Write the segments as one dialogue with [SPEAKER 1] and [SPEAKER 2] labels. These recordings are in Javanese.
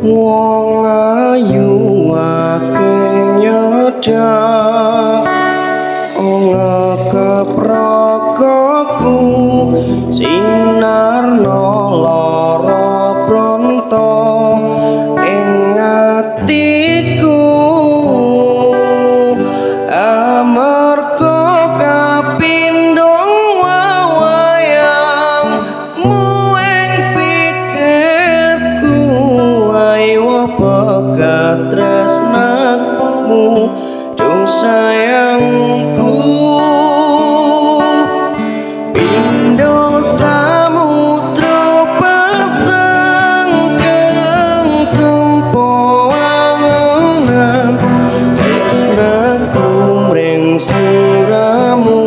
[SPEAKER 1] Wong ayu akeh nyedak ngekep ragaku, sinarno lara bronto ing atiku, amarga kapindhong wewayangmu ing pikirku. Ayo pegat tresnaku, duh sayangku. Pindho samudra pasang kang tempo wangunan, tresnaku mring sliramu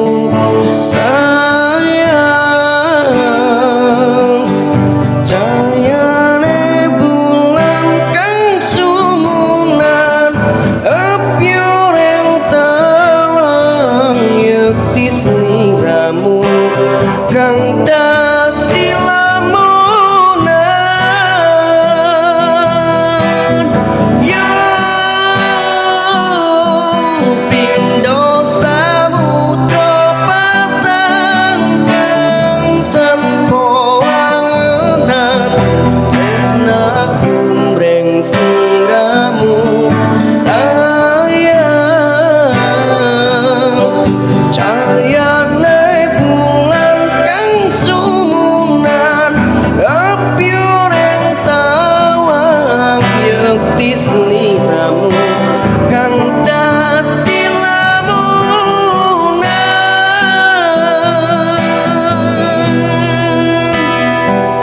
[SPEAKER 1] sayang. Cayane bulan kang sumunan epyuring talang, yekti sliramu kang dalang.